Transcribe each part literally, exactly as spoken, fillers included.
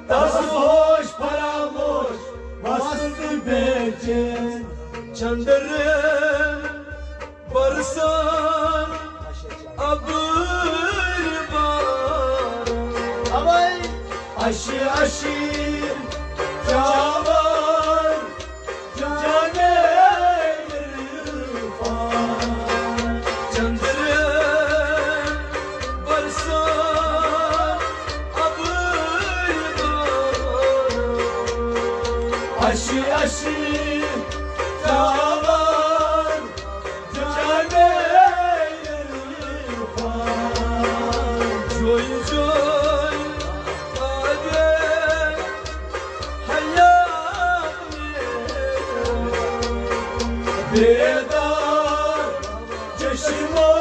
تس ہوش فراموش وست بیچین، چندر برسان ابر بار، اوے اشی اشی چاوان جانے عرفان، چندر برسان ابر بار، اشی اشی چاوان جانے عرفان، جوی جوی آگے حیات بیدار چشمو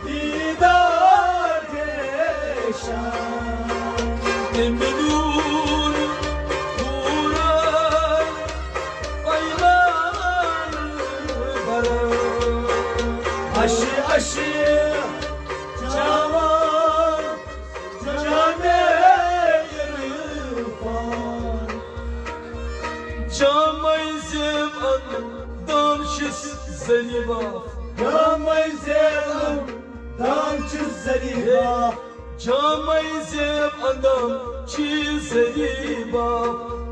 دیدار دیشان، تمہِ نور نورن پیمان بران، اشی اشی چاوان جانے عرفان، جامے زیب اندام چھس ذریبا، جامے زیب اندام چھس ذریبا، جامے زیب اندام چھی ذریبا،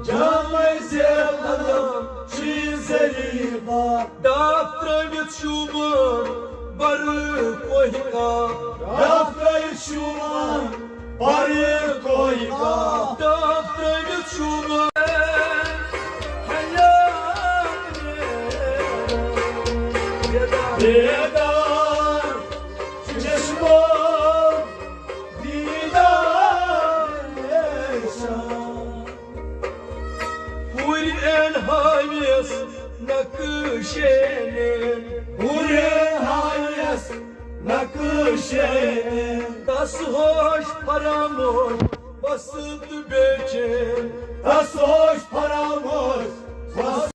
جامے زیب اندام چھی ذریبا، ڈاکھ ترٲوِتھ شوٗبان بر کوہہِ کا، ڈاکھ ترٲوِتھ شوٗبان بر کوہہِ کا، ڈاکھ ترٲوِتھ شوٗبان حیات بیدار چشمو دیدار شان۔ ہُرٮ۪ن ہاویس نقشے نے، ہُرٮ۪ن ہاویس نقشے نے، تس ہوش فراموش وست بیچین، تس ہوش فراموش وست